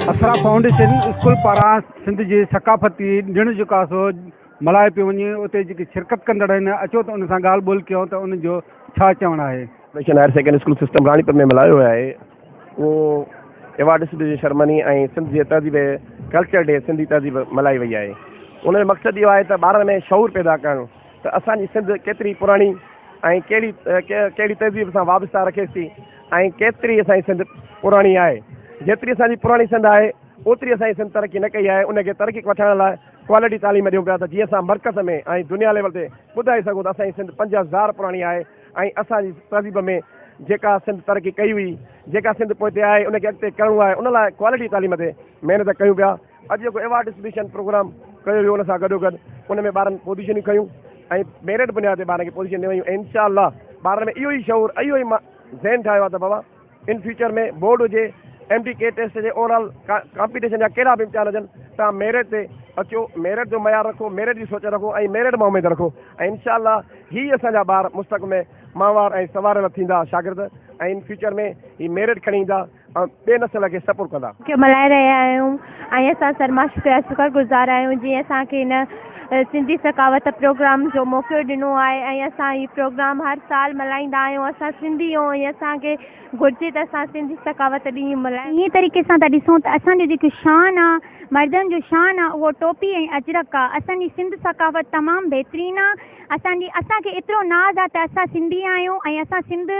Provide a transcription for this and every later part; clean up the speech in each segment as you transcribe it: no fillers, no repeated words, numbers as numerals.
اسرا foundation school پاران سنڌ جي ثقافتي ڏڻ جيڪو آهي سو ملهايو پيو وڃي اتي جيڪي شرڪت ڪندڙ آهن اچو ته ان سان ڳالهه ٻولهه ڪيون ته ان جو ڇا چوڻ آهي. Foundation higher secondary school system Ranipur ۾ ملهايو ويو آهي اهو ايوارڊ ڊسٽريبيوشن سرمني ۽ سنڌ جي تهذيب ڪلچر ڊي سنڌي تهذيب ملهائي وئي آهي ان جو مقصد اهو آهي ته ٻارن ۾ شعور پيدا ڪرڻ ته اسان جي سنڌ ڪيتري پراڻي ۽ ڪهڙي ڪهڙي تهذيب سان وابسته رکيس ٿي ۽ ڪيتري اسان جي سنڌ پراڻي آهي جيتري اسان جي پراڻي سنڌ آهي اوتري اسان جي سنڌ ترقي نه ڪئي آهي ان کي ترقي وٺائڻ لاء ڪوالٽي تعليم ڏيون پيا ته جيئن اسان مرڪز ۾ ۽ دنيا ليول تي ٻڌائي سگهون ته اسان جي سنڌ 5000 پراڻي آهي ۽ اسان جي تهذيب ۾ جيڪا سنڌ ترقي ڪئي هئي جيڪا سنڌ پوئتي آهي ان کي اڳتي ڪرڻو آهي ان لاء ڪوالٽي تعليم تي محنت ڪيون پيا اڄ جيڪو ايوارڊ ڊسٽريبيوشن پروگرام ڪيو ويو ان سان گڏو گڏ ان ۾ ٻارن پوزيشنون کنيون ۽ ميرٽ بنياد تي ٻارن کي پوزيشن ڏني ويون ۽ انشاء الله ٻارن ۾ اهو ئي شعور اهو ئي ذهن ٺاهيو آهي ته بابا ان فيوچر ۾ بورڊ هجي ايم ٽي ڪي ٽيسٽ هجي اوور آل ڪامپيٽيشن جا ڪهڙا به امتحان هجن توهان ميرٽ تي اچو ميرٽ جو معيار رکو ميرٽ جي سوچ رکو ۽ ميرٽ مان اميد رکو ۽ انشاء الله هي اسان جا ٻار مستقبل ۾ مانوار ۽ سنواريل ٿيندا شاگرد ۽ ان فيوچر ۾ هي ميرٽ کڻي ايندا ۽ ٻئي نسل کي سپورٽ ڪندا. کي ملهائي رهيا آهيون ۽ اسان سر مان شڪر گذار آهيون جنهن اسان کي هن سنڌي ثقافت پروگرام جو موقعو ڏنو آهي ۽ اسان هي پروگرام هر سال ملهائيندا آهيون اسان سنڌي آهيون ۽ اسان کي گهرجي ته اسان سنڌي ثقافت ڏينهن ملهايون. انهيء طريقي سان ٿا ڏسون ته اسان جو جيڪو شان آ، مردن جو شان آ، اهو ٽوپي ۽ اجرڪ آ. اسان جي سنڌ ثقافت تمام بهترين آ. اسان جي اسان کي ايترو ناز آ ته اسان سنڌي آهيون ۽ اسان سنڌ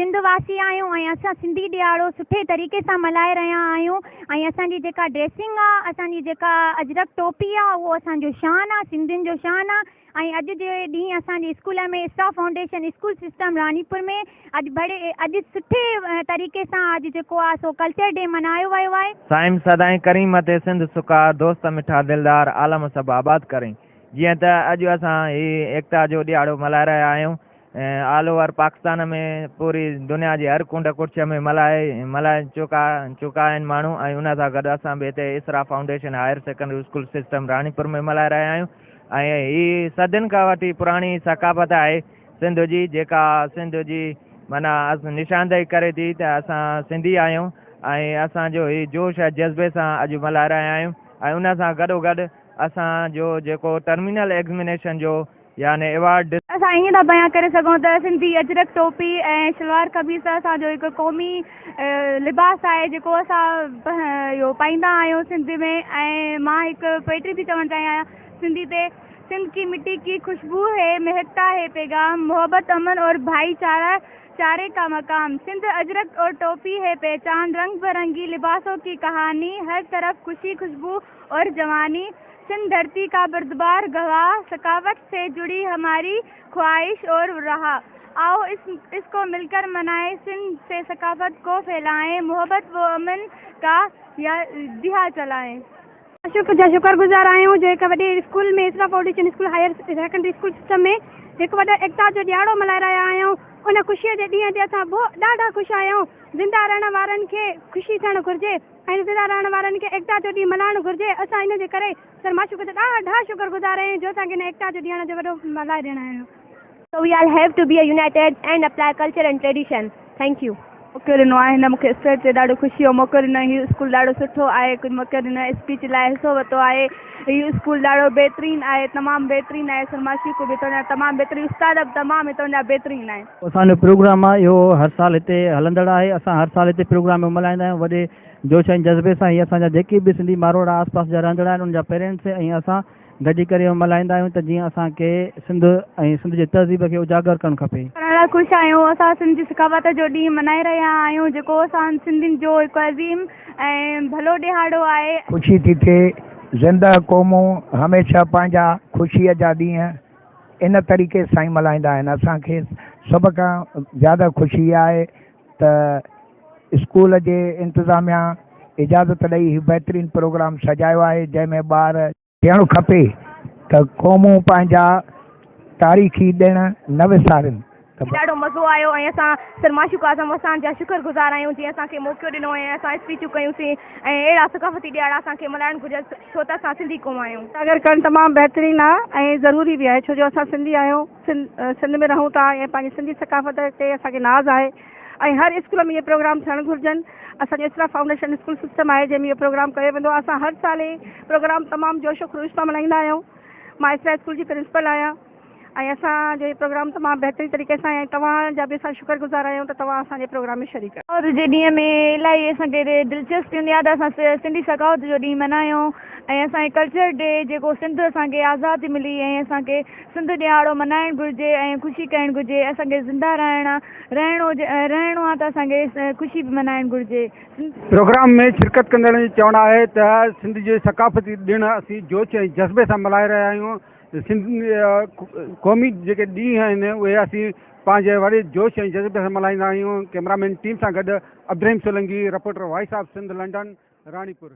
سنڌ واسي آهيون ۽ اسان سنڌي ڏهاڙو سٺي طريقي سان ملهائي رهيا آهيون ۽ اسان جي جيڪا ڊريسنگ آ اسان جي جيڪا اجرڪ ٽوپي آ اهو اسان جو شان آ سنڌين جو شان آ ۽ اڄ جي ڏينهن اسان جي school ۾ Isra foundation school system Ranipur ۾ اڄ بڙي اڄ سٺي طريقي سان اڄ جيڪو آ سو ڪلچر ڊي ملهايو ويو آهي. صائم سدائين ڪرين مٿي سنڌ سڪار دوست مٺا دلدار عالم سڀ آباد ڪرين جيئن ته اڄ اسان هي ايڪتا جو ڏهاڙو ملهائي رهيا آهيون آل اوور پاڪستان ۾ پوري دنيا جي هر ڪنڊ ڪڙڇ ۾ ملهائي ملهائي چڪا چڪا آهن ماڻهو ۽ ان سان گڏ اسان به هتي Isra foundation higher secondary school system Ranipur ۾ ملهائي رهيا آهيون ۽ هي صدين کان وٺي پراڻي ثقافت آهي سنڌ جي جيڪا سنڌ جي معنيٰ نشاندهي ڪري ٿي ته اسان سنڌي آهيون ۽ اسان جو هي جوش ۽ جذبي سان اڄ ملهائي رهيا آهيون ۽ ان سان گڏو گڏ اسان جو جيڪو ٽرمينل ايگزمينيشن جو يعني ايوارڊ. اسان ائين ٿا بيان ڪري سگهون ته سنڌي اجرڪ ٽوپي ۽ شلوار قميص اسان جو هڪ قومي لباس آهي جيڪو اسان اهو پائيندا آهيون سنڌ ۾ ۽ مان هڪ پوئٽري ٿي چوڻ چاهيان سنڌي تي سنڌ ڪي مٽي ڪي خوشبو هي مهڪتا هي پيغام محبت امن اور ڀائي چاره چاري ڪا مقام سنڌ اجرڪ اور ٽوپي هي پهچان رنگ برنگي لباسون ڪي ڪهاني هر طرف خوشي خوشبو اور جواني سنڌ ڌرتي ڪا بردبار گواھ ثقافت سي جڙي ھماري خواھش اور راھ آؤ اس اس ڪو مل ڪر منائين سنڌ سي ثقافت ڪو ڦھلائين محبت و امن ڪا ديا جلائين. اشوڪ جا شڪر گذار آهيون جو هڪ وڏي school ۾ Isra foundation school higher secondary school system ۾ هڪ وڏو ايڪتا جو ڏهاڙو ملهائي رهيا آهيون ان خوشي جي ڏينهن تي اسان بھ ڏاڍا خوش آهيون زنده رهڻ وارن کي خوشي ٿيڻ گهرجي. ۽ زنده رهڻ وارن کي ايڪتا جو ڏينهن ملهائڻ گهرجي، اسان ان جي ڪري سر معشوق جا ڏاڍا شڪر گذار آهيون جو اسان کي هن ايڪتا جو ڏينهن جو وڏو ملهائي ڏيڻ آيو. So we all have to be united and apply culture and tradition. Thank you. موقعو ڏنو آهي هن مونکي اسٽيج تي ڏاڍو خوشي جو موقعو ڏنو هي اسڪول ڏاڍو سٺو آهي ڪجهه موقعو ڏنو اسپيچ لاء حصو ورتو آهي هي اسڪول ڏاڍو بهترين آهي تمام بهترين آهي سر معشوق به هتان جا تمام بهترين استاد به تمام هتان جا بهترين آهن. اسان جو پروگرام آهي اهو هر سال هتي هلندڙ آهي اسان هر سال هتي پروگرام اهو ملهائيندا آهيون وڏي جوش ۽ جذبي سان هي اسان جا جيڪي به سنڌي ماروئڙا آس پاس جا رهندڙ آهن انهن جا پيرينٽس ۽ اسان گڏجي ڪري اهو ملهائيندا آهيون ته جيئن اسان کي سنڌ ۽ سنڌ جي تهذيب کي اجاگر ڪرڻ کپي. ڪرڻ لاء خوش آهيون اسان سنڌ جي ثقافت جو ڏينهن ملهائي رهيا آهيون جيڪو اسان سنڌين جو هڪ عظيم ۽ ڀلو ڏهاڙو آهي. خوشي ٿي ٿئي. زنده قومون هميشه پنهنجا خوشيء جا ڏينهن ان طريقي سان ئي ملهائيندا آهن. اسان کي سڀ کان زياده خوشي اها آهي ته اسڪول جي انتظاميا اجازت ڏئي هي بهترين پروگرام سجايو آهي جنهن ۾ ٻار. ٿيڻ کپي ته قومون پنهنجا تاريخي ڏڻ نه وسارين. ته ڏاڍو مزو آيو ۽ اسان سر معشوق اعظم وساڻ جا شڪر گذار آهيون جنهن اسان کي موقعو ڏنو ۽ اسان اسپيچون ڪيون سين ۽ اهڙا ثقافتي ڏهاڙا اسان کي ملهائڻ گهرجن ڇو ته اسان سنڌي قوم آهيون. اگر ڪرڻ تمام بهترين آ ۽ ضروري به آهي ڇو جو اسان سنڌي آهيون سنڌ ۾ رهون ٿا ۽ پنهنجي سنڌي ثقافت تي اسان کي ناز آهي ۽ هر اسڪول ۾ اهي پروگرام ٿيڻ گهرجن اسان جو اسرا فائونڊيشن اسڪول سسٽم آهي جنهن ۾ اهو پروگرام ڪيو ويندو آهي اسان هر سال هي پروگرام تمام جوش و خروش سان ملهائيندا آهيون مان اسرا اسڪول جي پرنسپل آهيان ۽ اسان جو هي پروگرام تمام بهترين طريقي سان ۽ توهان جا به اسان شڪر گذار آهيون ته توهان اسان جي پروگرام ۾ شريڪ آهيو. ثقافت جي ڏينهن ۾ الاهي اسان کي دلچسپي هوندي آهي ته اسان سنڌي ثقافت جو ڏينهن ملهايون ۽ اسان جي ڪلچر ڊي جيڪو سنڌ اسان کي آزادي ملي ۽ اسان کي سنڌ ڏهاڙو ملهائڻ گهرجي ۽ خوشي ڪرڻ گهرجي اسان کي زنده رهڻ رهڻو رهڻو آهي ته اسان کي خوشي به ملهائڻ گهرجي. پروگرام ۾ شرڪت ڪندڙن جو چوڻ آهي ته سنڌ جي ثقافتي ڏڻ اسين جوش ۽ جذبي سان ملهائي رهيا آهيون سنڌ قومي جيڪي ڏينهن آهن اهي اسين پنهنجي وڏي جوش ۽ جذبي سان ملهائيندا آهيون ڪئميرا مين ٽيم سان گڏ Abdulrahim Solangi reporter voice of Sindh London Ranipur.